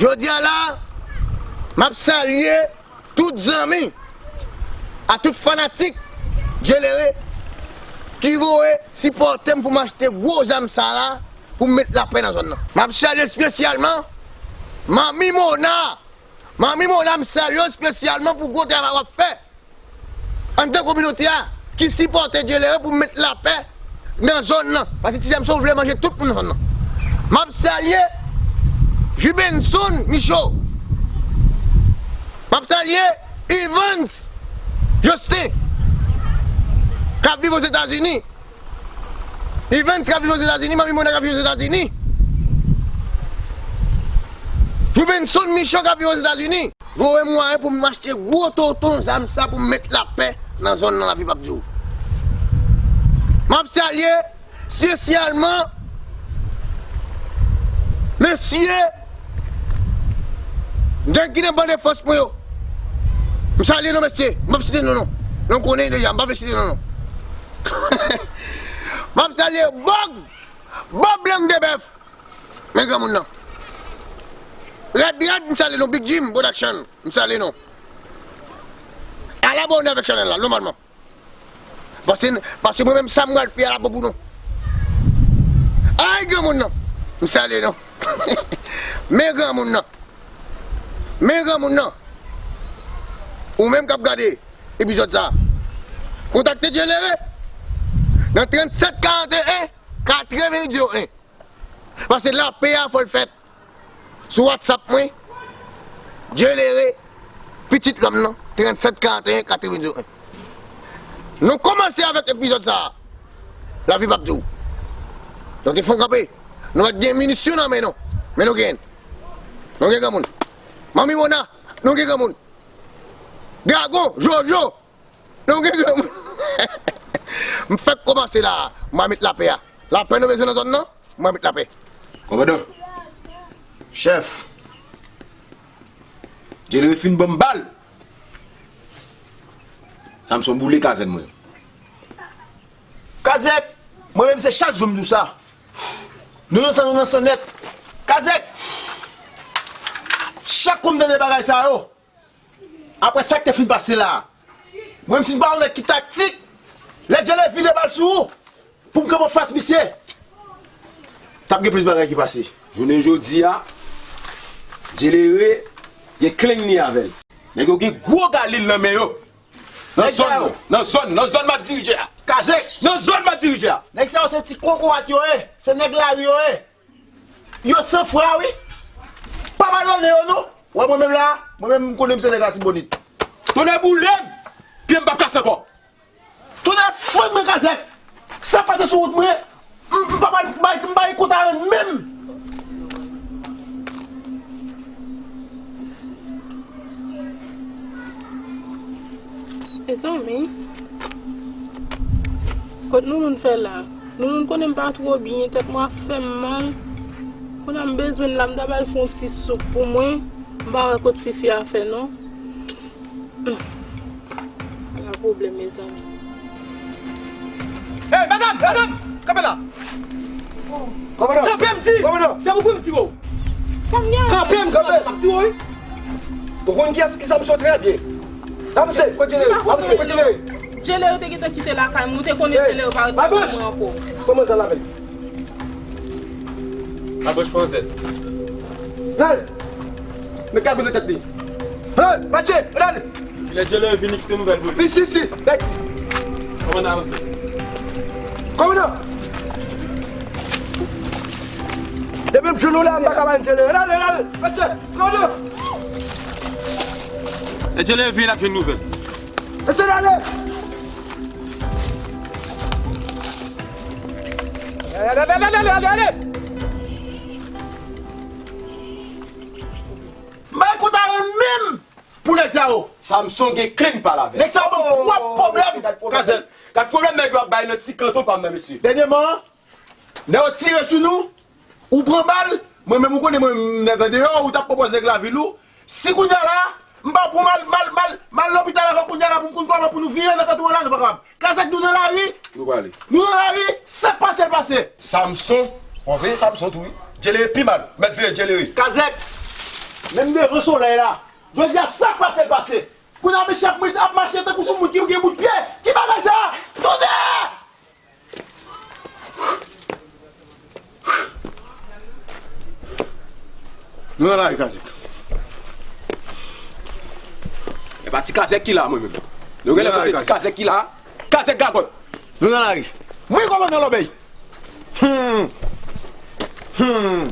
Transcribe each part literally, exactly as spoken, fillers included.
Jodi a la, m ap salye tout zanmi, a tout fanatik Djelere ki voye sipòte m pou m achte gwo zam sa la pou m met lapè nan zòn nan. M ap salye espesyalman Manmi Mona. Manmi Mona, m salye w espesyalman pou gwo travay w ap fè anndan kominote a, ki sipòte Djelere pou met lapè nan zòn nan. Paske Ti Samson vle manje tout moun nan zòn nan. M ap salye Jubenson Micho. M ap salye Evans Justin, k ap viv Ozetazini. Evans k ap viv Ozetazini, Manmi Mona k ap viv Ozetazini. Jubenson Micho k ap viv Ozetazini. Voye mwayen pou m achte gwo tonton zam sa pou m met lapè nan zòn nan, lavi p ap di w. M ap salye espesyalman mesye nèg ki nan bande fòs mwen yo. M salye nou mesye, m p ap site non non. Nou konnen deja, m pa vle site non non. M ap salye Bòg, Bòg Lang de Bèf. Men granmoun nan. Rèd rèd, m salye nou. Big Jim Production, m salye nou. Al abòne avèk chanèl la, nòmalman. Paske, paske mwen menm sa m pral fè a la bon pou nou. Ay granmoun nan. M salye nou. Men granmoun nan. Men granmoun nan. Ou menm k ap gade epizòd sa a, kontakte Djelere nan tranntsèt karanteyen katreven zewo en. Paske lapè a fò l fèt. Sou WhatsApp mwen, Djelere, pitit lòm nan, tranntsèt karanteyen katreven zewo en. Nou kòmanse avèk epizòd sa a. Lavi p ap di w. Nou te fè yon kanpe. Nou pa t gen minisyon nan men nou. Men nou gen. Nou gen granmoun. Manmi Mona, nou gen granmoun. Dragon, Jojo, nou gen granmoun. M fèk kòmanse la a. M a met lapè a. Lapè nou bezwen nan zòn nan? M a met lapè. Kòmandan. Chèf. Djelere fin ban m bal. Samson boule kazèk mwen. Kazèk! Mwen menm se chak jou m di w sa. Nou nan san, nou nan san nèt. Kazèk! Chak kou m tande bagay sa yo, Apre sa k te fin pase la, mwen menm si m pa yon nèg ki taktik, lè Djelere vide bal sou ou, pou m kanpe anfas misye, t ap gen plis bagay ki pase. Jounen jodi a, Djelere gen klenn li avè l. Nèg yo gen gwo galil nan men yo. Nan zòn nan, nan zòn, nan zòn m ap dirije a. Kazèk! Nan zòn m ap dirije a. Nèg sa yo se ti kokorat yo ye, se nèg lari yo ye. Yo san fra wi. Pa padone yo non. Wè mwen menm la, mwen menm m konnen m se nèg Latibonit. Tonnè boule m, pye m p ap kase ankò. Tonnè fann mwen Kazèk. Sa pase sou wout mwen, m m pa pa bay m bay kont a renn menm. Mezanmi, kot Nounoun fè la? Nounoun konnen m pa two byen, tèt mwen ap fè m mal. Kounye a m bezwen l la, m ta ba l fè yon ti soup pou mwen. M pa wè kot tifi a fè non. Hmm. Ala pwoblèm, mezanmi. Hey, madanm, madanm! Kanpe la! Kòmandan! Kanpe, m di! Kòmandan! Se pou m tire w! Sa m gen? Kanpe, m di w, m ap tire w, wi! Ou konn kiyès ki Samson trè byen. Avanse! Kote Djelere? Avanse! Kote Djelere? Djelere te gentan kite lakay mwen, ou te konnen Djelere pa ret lakay mwen ankò. Kòman sa l avè l? Abòch pran zèl. Lal! Met kagoul nan tèt li. Hey, mache, lal! Lè Djelere vini, kite nouvèl pou li. Vin isit, mèsi. Kòmandan avanse. Kòmandan! Depi m jwenn ou la, m pa ka ba Djelere. Lal, lal, mache, kòmandan! Lè Djelere vini, l ap jwenn nouvèl. Mesye, ale! Ale, ale, ale, ale, ale, ale! M bay kont a renn menm pou nèg sa yo. Samson gen klenn pale avè l. Nèg sa yo ban m twòp pwoblèm, Kazèk. Gad pwoblèm nèg yo ap bay nan ti kanton pa m nan, mesye. Dènyèman, lè yo tire sou nou, ou pran bal, mwen menm ou konnen mwen m nèg andeyò, ou t ap pwopoze nèg lavil ou. Si kounye a la, m pa pran mal, mal, mal, mal lopital avan kounye a la pou m konn kòman pou nou vire nan kanton an la, nou pa kapab. Kazèk nou nan lari. Nou prale. Nou nan lari, sa k pase l pase. Samson, w ap veye Samson tou wi. Djelere pi mal. Mèt veye Djelere. Kazèk, menm devan solèy la. Jodi a sa k pase l pase. Kounye a men chèf mwen se ap mache tankou sou moun ki gen bout pye. Ki bagay sa? Tonnè! Nou nan lari, Kazèk. E pa ti Kazèk ki la, mwen menm. Nou genlè panse ti Kazèk ki la. Kazèk gagòt. Nou nan lari. Mwen kòmandan lòbèy. Hmm. Hmm.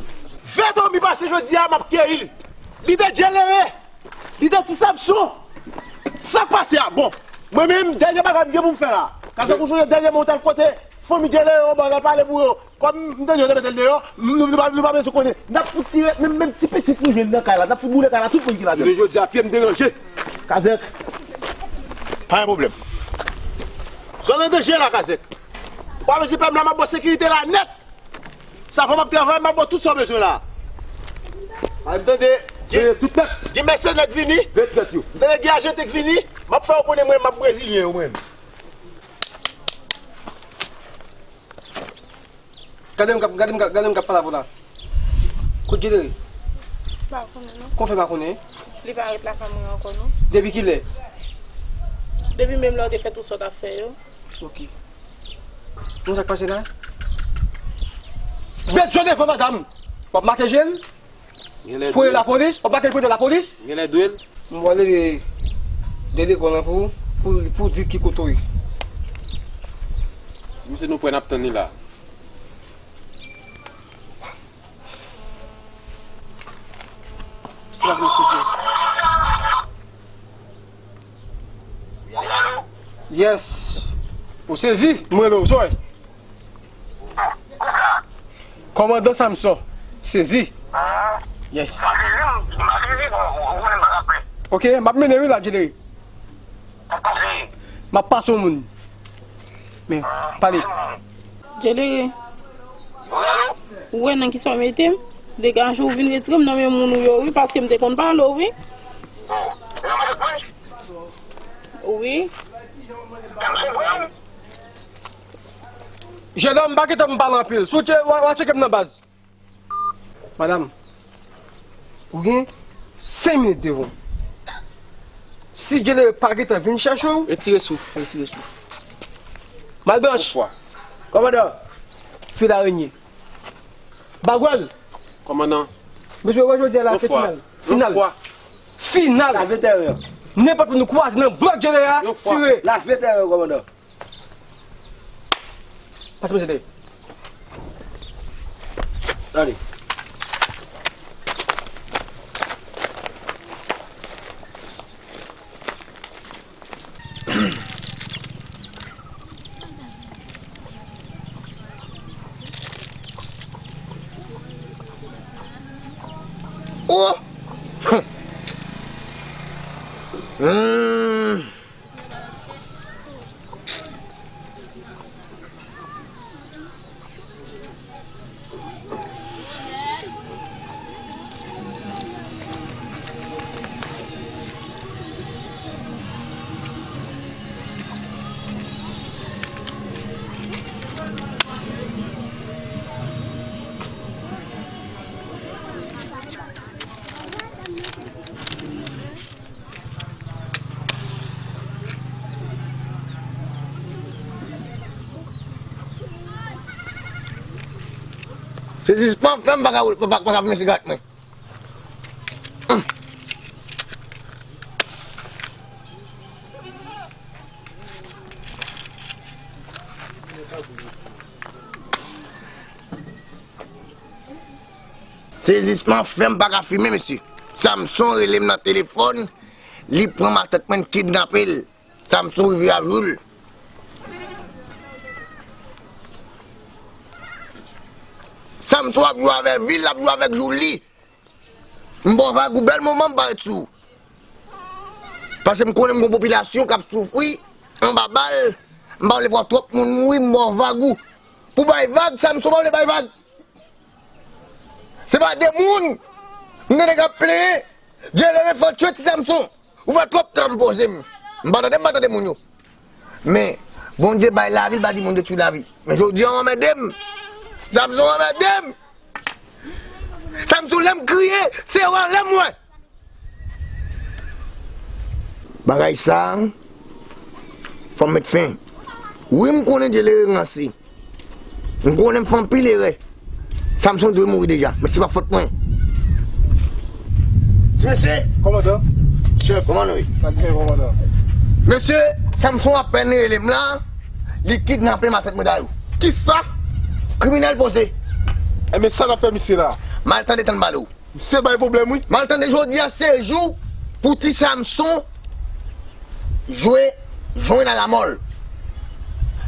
Ven tan mi pase jodi a, m ap keyi l. Li te Djelere. Li te ti Samson. Sa k pase a? Bon, mwen menm, dènye bagay m gen pou m fè la. Kazèk ou sonje dènyèman ou t al kote fanmi Djelere yo, bagay pale pou yo. Kòm m tande yo te mete l deyò, nou, nou pa, nou pa bezwen konnen. N ap fout tire, menm, menm ti pitit nou jwenn nan kay la, n ap fout boule kay la, tout moun ki ladan l. Jounen jodi a, pye m deranje. Kazèk, pa gen pwoblèm. Zòn an danje la, Kazèk. Ou pa bezwen pè m la, m ap ba w sekirite la nèt. Sa fè m ap travay, m ap ba w tout sa w bezwen la. A, m tande, gen, gen mèsenè k vini. M tande gen ajante k vini. M ap fè yo konnen mwen, m ap brezilyen yo, mwen. Gade m k ap, gade m k ap, gade m k ap pale avè w la. Kote Djelere? Pa konnen non. Kòman w fè pa konnen? Li pa ret lakay mwen ankò non. Depi kilè? Depi menm lè w te fè tout sa w t ap fè yo. Ok. Bon, sa k pase la? Met je w devan madanm. W ap make je l? Pou rele lapolis? W ap make l pou rele lapolis? Genlè dwe l. M pral rele de lekòl lan pou, pou, pou di ki kote w ye. Si misye nou pran, n ap tann li la. Silans, mesye. Yes. Ou sezi? Mwen rele w, sou. Kòmandan Samson. Sezi. Yes. Ok, m ap mennen wi la, Djelere. M ap pase yon moun. Men, pale. Djelere. Ou wè nan kisa w mete m? Degaje w vin retire m nan men moun ou yo wi, paske m te konn pale w wi. Wi. Jennonm, m pa gen tan pou m pale anpil. Si w tche-, w a, w a tcheke m nan baz. Madanm, ou gen senk minit devan w. Si Djelere pa gentan vin chèche w, retire souf. Retire souf. Malbranch. Yon fwa. Kòmandan. Fil arenye. Bagwèl. Kòmandan. Mesye, wè jodi a la, se final. Final. Final. Lave tèren an. Nenpòt moun nou kwaze nan blòk Djelere a, tire. Lave tèren an, kòmandan. Pase mesye dèyè. Tande. Oh! Hmm. Sezisman fè m pa ka, pa, pa, pa ka fimen sigarèt mwen. Sezisman fè m pa ka fimen, mesye. Samson rele m nan telefòn, li pran matant mwen, l kidnape l. Samson rive ap jwe l. Samson ap jwe avèk vi l, l ap jwe avèk jou li. M ba w vag ou bèl moman, m parèt sou ou. Paske m konnen m gon popilasyon k ap soufri anba bal, m pa vle wè twòp moun mouri, m ba w vag ou. Pou bay vag, Samson pa vle bay vag. Se pa de moun. M tande nèg ap plenyen. Djelere fò tchwe ti Samson. Ou fè twòp tan ap poze m. M pa tande, m pa tande moun yo. Men, Bondye bay lavi, l pa di moun detwi lavi. Men jodi a, w anmède m. Samson anmède m. Samson, lè m kriye, se w anlè m wè. Bagay sa a, fò m met fen. Wi, m konnen Djelere ranse. M konnen m fè anpil erè. Samson dwe mouri deja, men se pa fòt mwen. Ti mesye. Kòmandan. Chèf. Kòman nou ye? Sa k gen, kòmandan? Mesye, Samson apèn rele m la, li kidnape matant mwen dayou. Kisa? Kriminèl poze. Enben, sa n ap fè misye la? M al tande, tann pale w. Misye bay pwoblèm, wi. M al tande jodi a, se jou pou ti Samson jwe jwenn a lamò l.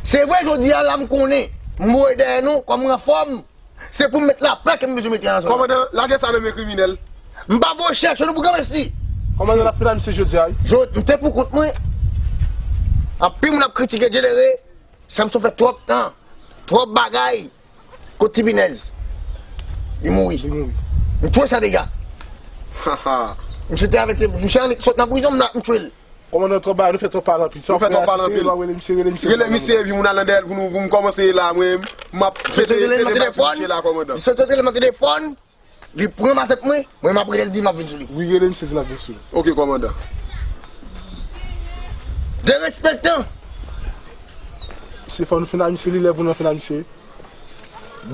Se vre, jodi a la, m konnen m voye dèyè nou kòm ranfò m. Se pou m met lapè ke m bezwen mete nan zòn nan. Kòmandan, lage sa nan men kriminèl. M pa voye chèche nou pou granmesi. Kòmandan, n ap fini ak misye jodi a, wi. Jodi, m te pou kont mwen. Anpil moun ap kritike Djelere. Samson fè twòp tan, twòp bagay. Kot ti pinèz? Li mouri. Li mouri. M tchwe sa deja. Misye te avèti, misye annik sot nan prizon, m la, m tchwe l. Kòmandan, twòp bagay, nou fè twòp pale anpil. Sa w fè twòp pale anpil. Rele misye, rele misye, epi moun al nan dèyè l pou nou, pou m kòmanse la, mwen, m ap pete, pete bak sou misye la, kòmandan. Li sot rele m nan telefòn. Li sot rele m nan telefòn. Li pran matant mwen, mwen m ap rele l, di m ap vin sou li. Wi, rele misye, di l ap vin sou li. Ok, kòmandan. Derespektan. Misye, fò nou fini ak misye, li lè pou nou fini ak misye.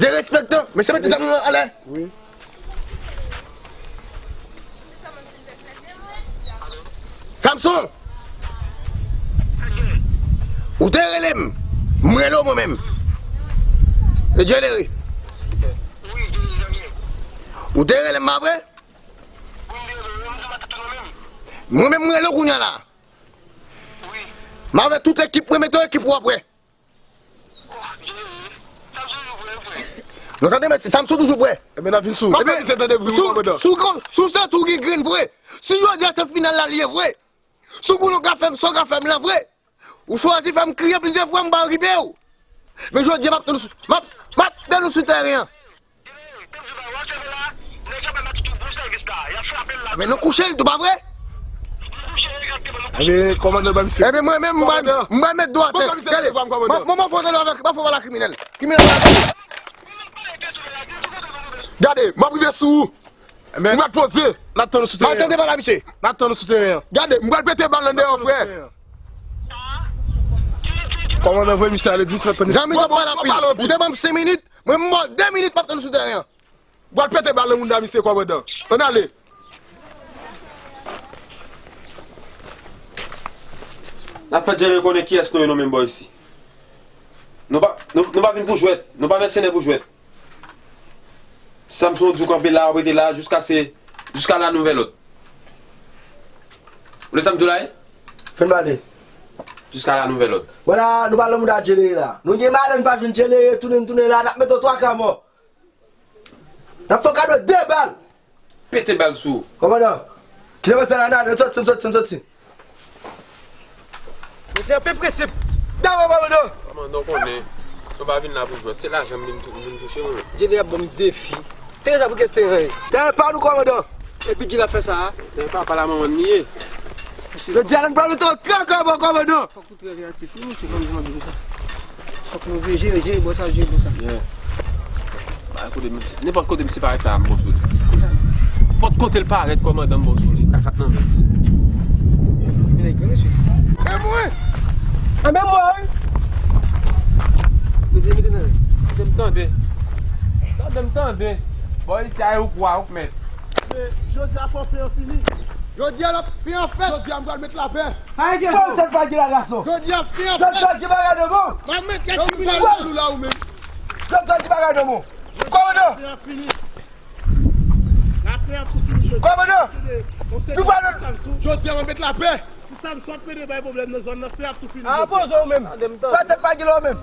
Derespektan. Mesye, mete zam nou anlè. Wi. Samson! Ou te rele m. M rele w mwen menm. E Djelere. Ou te rele m, pa vre? Mwen menm, m rele w kounye a la. M avèk tout ekip mwen, mete yon ekip ou ap wè. Nou tande, mesye, Samson toujou prè. Ebyen, n ap vin sou. Ebyen, si w, si w santi w gen grenn vre, si jodi a se final la li ye vre, si w konnen w ka fè m sa w ka fè m lan vre, ou chwazi fè m kriye plizyè fwa, m pa okipe w. Men jodi a, m ap tann ou sou, m ap, m ap tann ou sou tèren an. Men nou kouche l tou, pa vre? Ebyen, kòmandan, ban misye. Ebyen, mwen menm, m pral, m pral met do atè. Gade, mwen, mwen, mwen fè w tande avèk, mwen fè w pale ak kriminèl. Kriminèl la. Gade, m ap rive sou ou. Enben, m pral poze. N ap tann ou sou teren an. M ap tande pa la, misye. N ap tann ou sou teren an. Gade, m pral pete bal nan deyò, frè. Kòmandan voye misye ale, di misye n ap tann li. Zanmi, w ap pale anpil. Ou te ban m senk minit, mwen m mò de minit m ap tann ou sou teren an. W ap pete bal nan moun da misye, kòmandan. Ann ale. N ap fè Djele konnen kiyès nou ye nou menm bò isi. Nou pa, nou, nou pa vin pou jwèt. Nou pa mèsenè pou jwèt. Samson di w kanpe la, w ap rete la jiska se, jiska la nouvèl òd. Ou le sa m di w la ye? Fè n pale. Jiska la nouvèl òd. Vwala, nou pa nan mouda Djele la. Nou gen madanm pa jwenn Djele, tounen, tounen la, n ap mete w twa ka mò. N ap fè w kado de bal. Pete bal sou ou. Kòmandan, kite mesye la, n ale, n soti, n soti, n soti. Mesye, anpil prensip. Dakò, kòmandan. Kòmandan, w konnen, nou pa vin la pou jwèt. Se lajan m vin tou-, vin touche, mwen. Djele ap ban m defi. Teren sa pou kès teren. Teren pa nou, kòmandan. Epi Djele ap fè sa a. Teren papa la manman m li ye. Jodi a, nou pral mete w twa ka mò, kòmandan. Fòk nou trè veyatif, wi, mesye, kòm jan m ap di nou sa. Fòk nou vle jere, jere bò sa, jere bò sa. Yeah. Ba, kote misye. Nenpòt kote misye parèt la, m bon sou li. Nenpòt kote l parèt, kòmandan, m bon sou li. Kakat nan men misye. Men nèg yo, mesye. Men mwen! A, men mwen, wi! Mesye, kite nan men. Kite m tande. Tande m tande. Bò isi a, ou kwa, ou k mèt. Jodi a fò fen an fini. Jodi a l ap fen an fèt. Jodi a m pral met lapè. Fò tèt pa gen la gason. Jodi a fen an fèt. Tèt pa gen bagay de bon. M ap met kèk tribinal nan lou la ou menm. Tèt pa gen bagay de bon. Kòmandan. Fen an fini. Lapè ap tou fini jodi. Kòmandan. Nou pral Samson. Jodi a m ap met lapè. Ti Samson ap pede bay pwoblèm nan zòn nan, fè ap tou fini. A, poze w menm. Tèt pa gen la ou menm.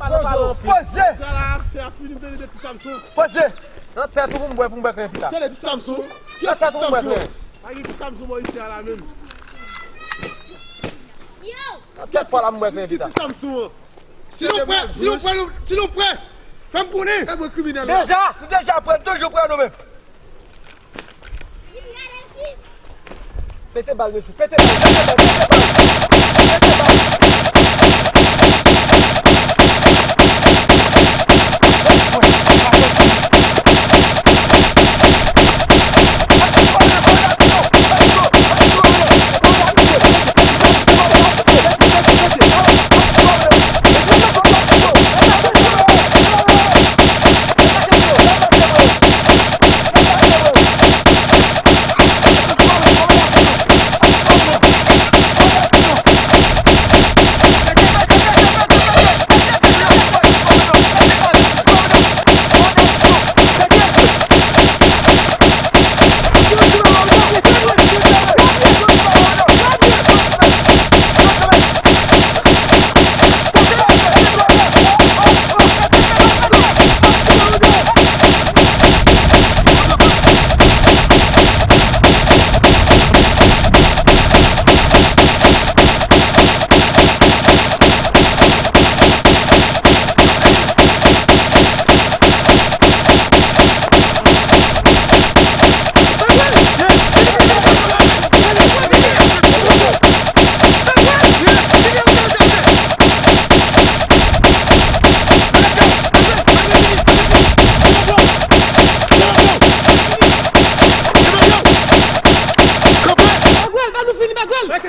Poze. Sa la, fè ap fini, m te rele Ti Samson. Poze. Nan tèt ou pou m bwè, pou m bwè pen pita. Tande Ti Samson. Nan tèt ou pou m bwè pen. Pa gen Ti Samson bò isi a la menm. Nan tèt pa la m bwè pen pita. Ti Samson an. Si nou prè, si nou prè, nou, si nou prè, fè m konnen. E mwen kriminèl la. Deja, nou deja prè, nou toujou prè nou menm. Pete bal, mesye, pete bal, pete bal, pete bal, pete bal.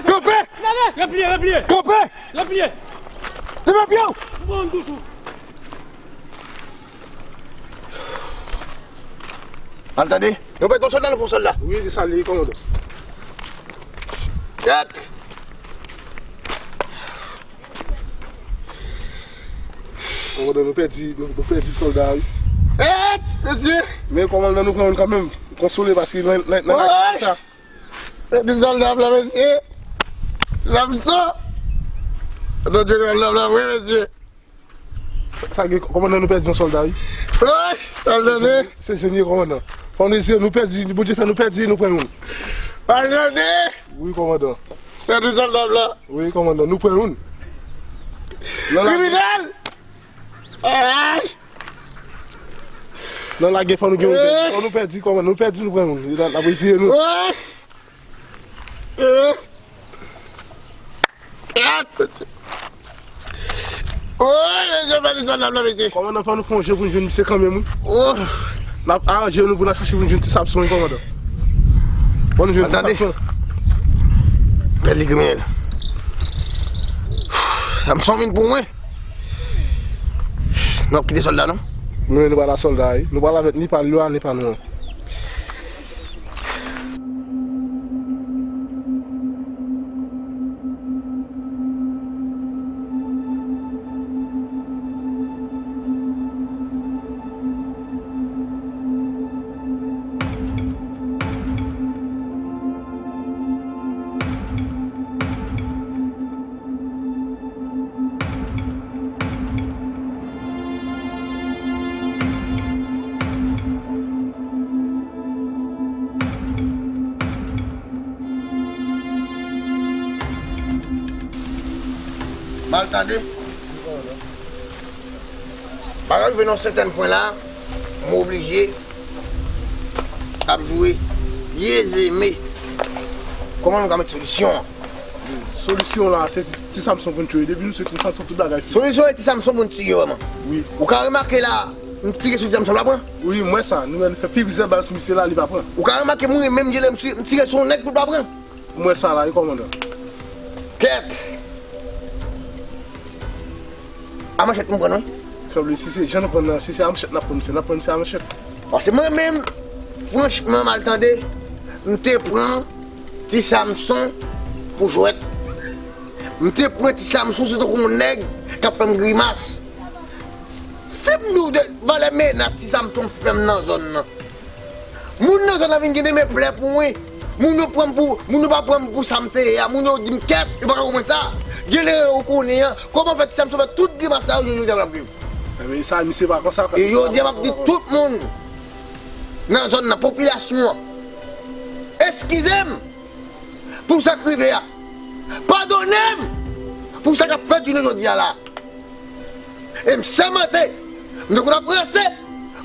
Kanpe! Repliye, repliye! Kanpe! Repliye! Leve pye w! Bon, toujou. Al tande. Yo mete yon sòlda nan pou sòlda. Wi, li sali, kòmandan. Kèt! Kòmandan, nou pèdi, nou, nou pèdi sòlda, wi. Kèt! Mesye! Men kòmandan, nou pran youn kanmenm. Konsole, paske nan, nan, nan, nan sa. Pèdi sòlda blan, mesye. Samson. Bondye sòlda blan, wi, mesye. Sa, sa gen, kòmandan, nou pèdi yon sòlda, wi. Wi, sòlda, se. Se jeni, kòmandan. Fò nou eseye, nou pèdi, Bondye fè nou pèdi, nou pran youn. Sòlda, se. Wi, kòmandan. Pèdi sòlda blan. Wi, kòmandan, nou pran youn. Kriminèl! Ay! Nan lagè fò nou gen youn pèdi. Fò nou pèdi, kòmandan, nou pèdi, nou pran youn. N ap eseye, nou. Ay! Eh! Kèt, mesye. Oy, mesye, pèdi sòlda blan, mesye. Kòmandan, fò nou fè yon je pou n jwenn misye kanmenm, wi. Oh! N ap aranje nou pou n al chache pou n jwenn Ti Samson, wi, kòmandan. Fò n jwenn Samson. Bèl li kriminèl. Samson vin pou mwen. Nou ap kite sòlda non. Nou, nou pa la sòlda, wi. Nou pa la avèk ni pa l yo a, ni pa nou an. Mal tande. Bagay rive nan sètèn pwen la, m oblije ap jwe yezeme. Kòman nou ka met solisyon an? Solisyon la, se Ti Samson pou n tiye. Depi nou se Ti Samson, tout bagay fini. Solisyon e Ti Samson pou n tiye vrèman. Wi. Ou ka remake la, m tire sou Ti Samson, l pa pran? Wi, m wè sa. Nou wè n fè pi plizyè bal sou misye la, li pa pran. Ou ka remake m renmen m jele, m si-, m tire sou yon nèg pou l pa pran? M wè sa la, wi, kòmandan. Kèt! A manchèt m pran, wi. Sanble si se jan n pran nan, si se a manchèt n ap pran misye, n ap pran misye a manchèt. Paske mwen menm, franchman, mal tande, m te pran Ti Samson pou jwèt. M te pran Ti Samson se tankou yon nèg k ap fè m grimas. Si m di w de valè menas Ti Samson fè m nan zòn nan. Moun nan zòn nan vin gen de men plè pou mwen. Moun yo pran m pou, moun yo pa pran m pou sa m te ye a. Moun yo di m kèt, yo pa ka konprann sa. Djelere ou konnen an, kòman fè Ti Samson fè tout grimas sa yo, jodi a m ap viv. Ebyen, sa, misye pa konsa. E jodi a m ap di tout moun nan zòn nan, popilasyon an, eskize m pou sa k rive a. Padone m pou sa k ap fèt jounen jodi a la. E m sèmante, m te konn ap ranse,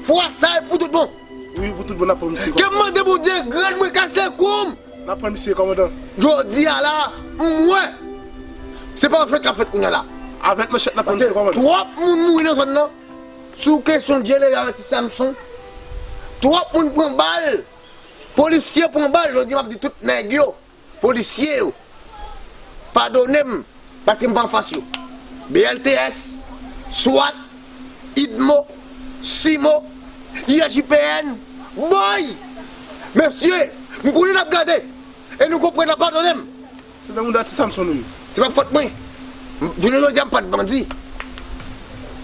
fwa sa e pou tout bon. Wi, pou tout bon, n ap pran misye. Ke m mande Bondye, grann mwen kase kou m. N ap pran misye, kòmandan. Jodi a la, m wè. Se pa yon jwèt k ap fèt kounye a la. Avèk manchèt, n ap pran misye, kòmandan. Twòp moun mouri nan zòn nan. Sou kesyon Djelere avèk Ti Samson, twòp moun pran bal. Polisye pran bal, jodi a m ap di tout nèg yo, polisye yo, padone m, paske m pa anfas yo. B L T S, swat, idmo, simo, I J P N, boy! Mesye, m konnen n ap gade, e nou konprann n ap padone m. Se nan mouda Ti Samson nou ye. Se pa fòt mwen. M, jounen jodi a, m pa t bandi.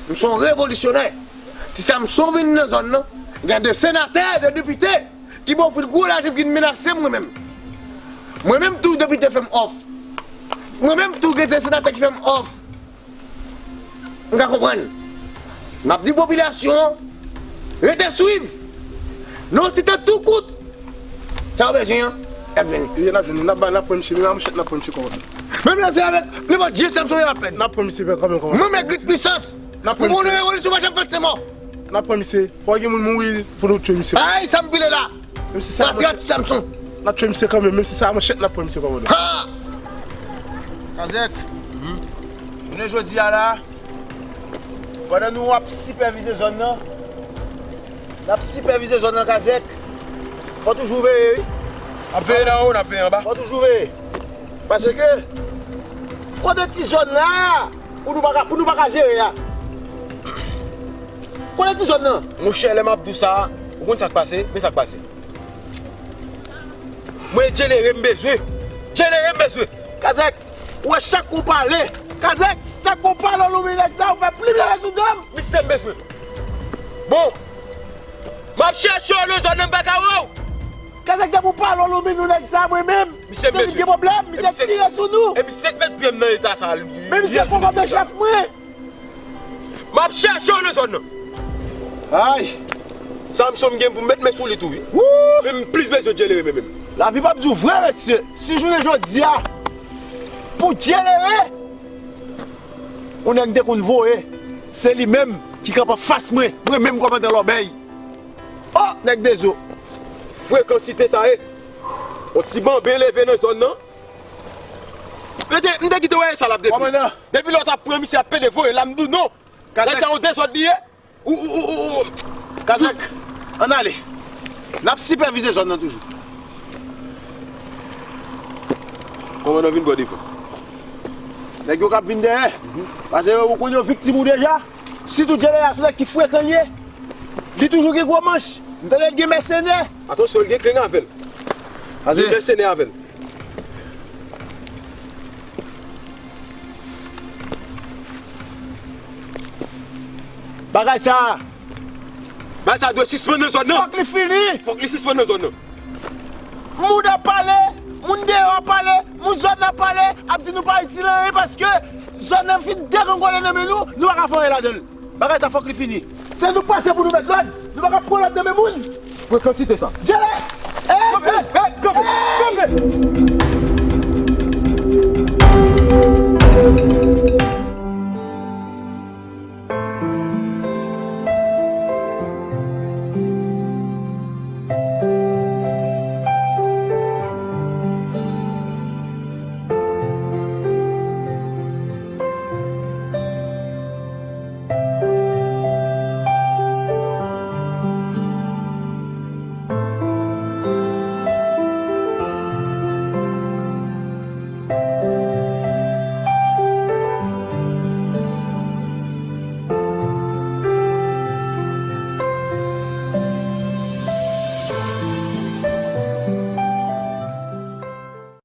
M se yon revolisyonè. Ti Samson vin nan zòn nan. Gen de senatè, de depite ki ofri l gwo lajan, ki vin menase m mwen menm. Mwen menm tou, depite fè m òf. Mwen menm tou, gen de senatè ki fè m òf. M ka konprann. M ap di popilasyon an, rete swiv. Nan yon ti tan tou kout, sa yo bezwen an, y ap jwenn li. N ap jwenn li, n ap ba, n ap pran misye, menm a manchèt n ap pran misye kòmandan. Menm nan se avèk nenpòt je Samson yo n ap pèdi. N ap pran misye kanmenm kòmandan. Mwen menm grit pisans. N ap pran misye. M konnen revolisyon pa janm fèt se mò. N ap pran misye. Fò gen moun mouri pou nou tiye misye. Ay, sa m pile la. Menm si se a manchèt. Ti Samson. N ap tiye misye kanmenm, menm si se a manchèt n ap pran misye kòmandan. Ha! Kazèk. Jounen jodi a la, pandan nou ap sipèvize zòn nan, n ap sipèvize zòn nan, Kazèk, fò toujou veye, wi. N ap veye nan wo, n ap veye anba. Fò toujou veye. Paske, kote ti zòn la, pou nou pa ka, pou nou pa ka jere a. Kote ti zòn nan? Monchè, lè m ap di w sa, ou konn sa k pase? Men sa k pase. Mwen, Djelere m bezwen. Djelere m bezwen. Kazèk, ou wè chak kou w pale. Kazèk, chak kou w pale, w lonmen nèg sa, ou fè plim leve sou do m. Misye m bezwen. Bon. M ap chèche w nan zòn nan, m pa ka wè w. Kazèk, depi w pale, w lonmen nou nèg sa, mwen menm. Misye m bezwen. Se li gen pwoblèm, misye tire sou nou. E misye k met pye m nan eta sa, li. Men misye poko men chèf mwen. M ap chèche w nan zòn nan. Ay! Samson, m gen pou m met men sou li tou, wi. Wou! Men m plis bezwen Djelere men menm. Lavi p ap di w vre, mesye. Si jounen jodi a, pou Djelere, yon nèg m te konn voye, se li menm ki kanpe anfas mwen, mwen menm kòmandan Lòbèy. O, nèg Dezo! Frekansite sa ye. Yon ti banben leve nan zòn nan. Rete, m te kite w wè sa l ap depi. Kòmandan. Depi lè w t ap pran misye ap pede voye la, m di w non. Kazèk. Nèg sa yon dezòd li ye. Ou, ou, ou, ou, ou. Kazèk, ann ale. N ap sipèvize zòn nan toujou. Kòmandan, vin bò devan. Nèg yo k ap vin dèyè. Paske ou konn yo viktim ou deja. Sitou Djele a, se nèg ki frekan li ye. Li toujou gen gwo manch. M tande l gen mèsenè. Atansyon, l gen gang avè l. Li gen mèsenè avè l. Bagay sa a, bagay sa a dwe sispann nan zòn nan. Fòk li fini. Fòk li sispann nan zòn nan. Moun ap pale, moun deyò ap pale, moun zòn nan ap pale, ap di nou pa itil anyen paske zòn nan fin degrengole nan men nou, nou pa ka fè anyen ladan l. Bagay sa fòk li fini. Se nou k pase pou nou met lòd, nou pa ka pran lòd nan men moun. Frekansite sa. Djele! Kanpe! Kanpe! Kanpe!